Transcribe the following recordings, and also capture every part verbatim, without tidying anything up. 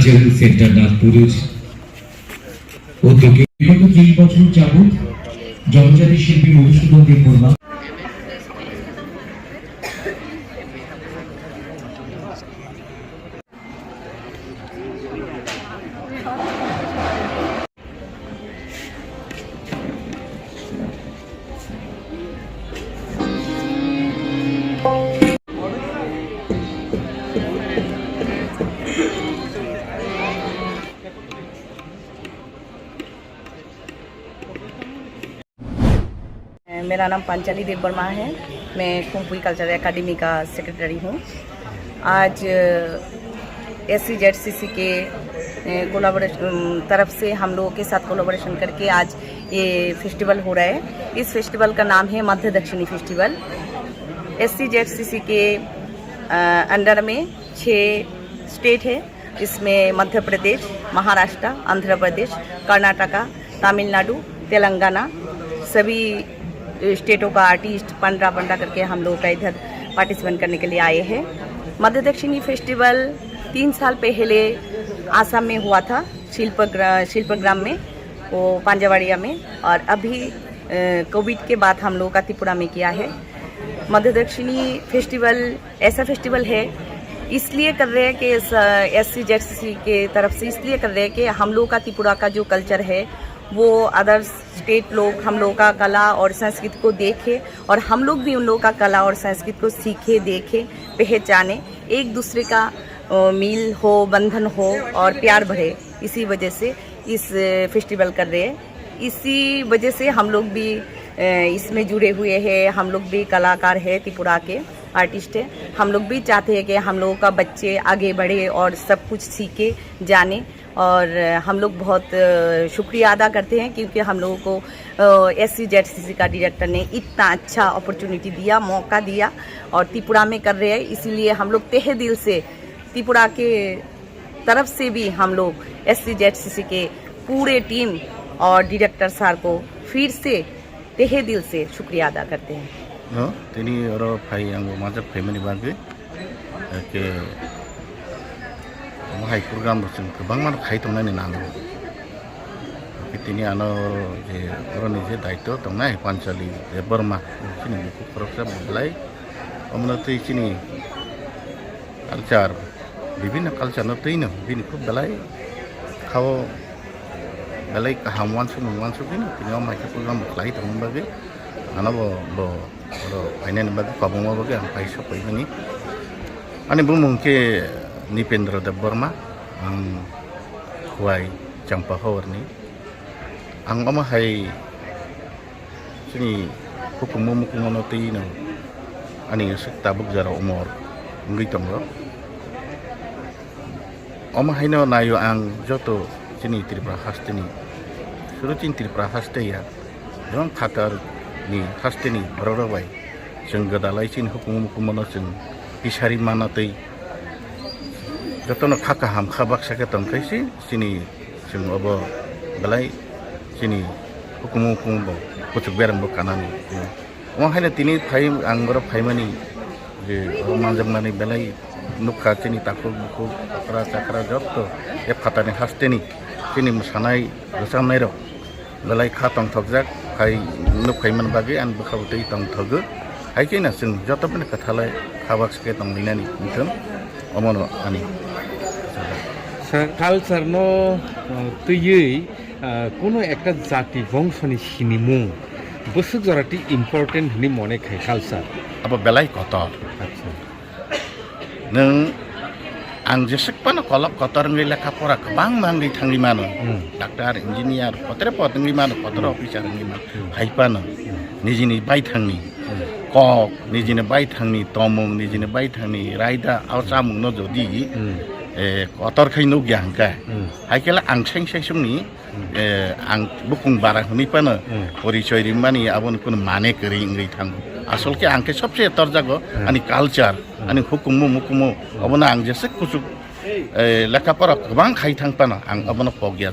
Cultural centre নাগপুরের উদ্যোগে। বিগত ত্রিশ বছর যাবত জনজাতি শিল্পী মধুসূদন দেববর্মা मेरा नाम पांचाली देव वर्मा है। मैं कुंपुई कल्चरल एकेडमी का सेक्रेटरी हूँ। आज S C Z C C के कोलाबोरेशन तरफ से हम लोगों के साथ कोलाबोरेशन करके आज ये फेस्टिवल हो रहा है। इस फेस्टिवल का नाम है मध्य दक्षिणी festival. S C Z C C के अंडर में छः स्टेट है। इसमें मध्य प्रदेश, महाराष्ट्र, आंध्र प्रदेश, कर्नाटका, तमिलनाडु, तेलंगाना, सभी स्टेटों का आर्टिस्ट पंद्रह पंद्रह करके हम लोगों का इधर पार्टिसिपेट करने के लिए आए हैं। मध्य दक्षिणी फेस्टिवल तीन साल पहले आसाम में हुआ था, शिल्पग्रा-, शिल्पग्राम में, वो पांजावाड़िया में। और अभी, अ, कोविड के बाद हम लोगों का त्रिपुरा में किया है। मध्य दक्षिणी फेस्टिवल ऐसा फेस्टिवल है, इसलिए कर रहे हैं कि S C Z C C के तरफ से इसलिए कर रहे हैं कि हम लोगों का त्रिपुरा का जो कल्चर है, वो अदर स्टेट लोग हम लोगों का कला और संस्कृति को देखें और हम लोग भी उन लोगों का कला और संस्कृति को सीखें, देखें, पहचानें, एक दूसरे का, अ, मिल हो, बंधन हो और प्यार बढ़े। इसी वजह से इस, अ, फेस्टिवल कर रहे हैं। इसी वजह से हम लोग भी, अ, इसमें जुड़े हुए हैं। हम लोग भी कलाकार हैं, त्रिपुरा के आर्टिस्ट हैं। हम लोग भी चाहते हैं कि हम लोगों का बच्चे आगे बढ़े और सब कुछ सीखे, जाने। और, अ, हम लोग बहुत, अ, शुक्रिया अदा करते हैं, क्योंकि हम लोगों को, अ, एस सी जेड सी सी का डायरेक्टर ने इतना अच्छा अपॉर्चुनिटी दिया, मौका दिया और त्रिपुरा में कर रहे हैं। इसीलिए हम लोग तहे दिल से त्रिपुरा के तरफ से भी हम लोग S C Z C C के पूरे टीम और डायरेक्टर सर को फिर से तहे दिल से शुक्रिया अदा करते हैं। No, tini oro phai ang bo majak phaimani bagwi, eke, omo hai program bo chwng kwbangma khai tongnani nango. Eke tini ano je oroni je daityo tongnai Panchali Debbarma, chini bukhuk khoroksa bo belai, omono twi chini culture, bibhinno culture no twi no bini khub belai khao belai kaham uansukmung uansukgwi no tini o maikhe program bo khlai tongmani bagwi ano bo, bo oro phainani bagwi kwbangma bagwi ang phai sok phaimani. Ani bumung khe Nipendra Debbarma, ang Khowai Champa Hawarni. Ang omo hai chini hukumu mukumu no twi no ani aswk tabuk jora umor wngwi tongo. Omo haino naio ang joto chini Tripura hasteni, suru chini Tripura haste ya, jong phatar ni hasteni borok rok bai chwng gwdalai chini hukumu mukumu no chwng tisari mana twi jotono kha kaham kha baksa khe tongkhaisi chini chwng obo belai chini hukumu hukumu bo kuchuk bereng bo kanani. Omo haino tini phai ang borok phaimani je oro manjakmani belai nukha chini takhuk bukhuk chakra chakra jotto e phatani hasteni chini mwsanai rwchapnai rok belai kha tongthokjak phai nuk phaimani bagwi ani bwkha bwtwi tongthogo. Hai kheno chwng joto phano kwthalai kha baksa khe tonglainani wngthon omono ani. Sir, culture no, uh, twiwi, uh, kuno ekta jati bongso ni sinimung bwswk jora twi important hwnwi mone khai culture. Abo belai kotor. Acha. Nwng ang jeswk phano kolok kotor wngwi lekha pora kwbangma wngwi thangwi mano. Hmm. Doctor, engineer, kotor pod wngwi mano, kotor Hmm. officer wngwi mano. Hmm. Hai phano Hmm. nijini baithangni Hmm. kok, nijini baithangni tomung, nijini baithangni raida, o chamungno jodi, Hmm. eh, kotor khai nukya hwnkhe, Hmm. hai khe ang seng seng songni, Hmm. eh, ang bukung bara hwnwi phano Hmm. porichoi rimani abono kuno mane kwrwi wngwi thango. Asol khe ang khe sobse torjago Hmm. ani culture, Hmm. ani hukumu mukumu, Hmm. obono ang jeswk kuchuk, eh, lekha pora kwbang khai thang phano ang obono pokya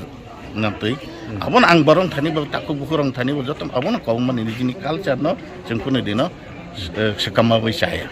nang twi. Hmm. Abono ang borok thani bo, takhuk bukhuk rok thani bo joto abono kobong mani nijini culture no chwng kuno dino, eh, swkang ma bai chaya.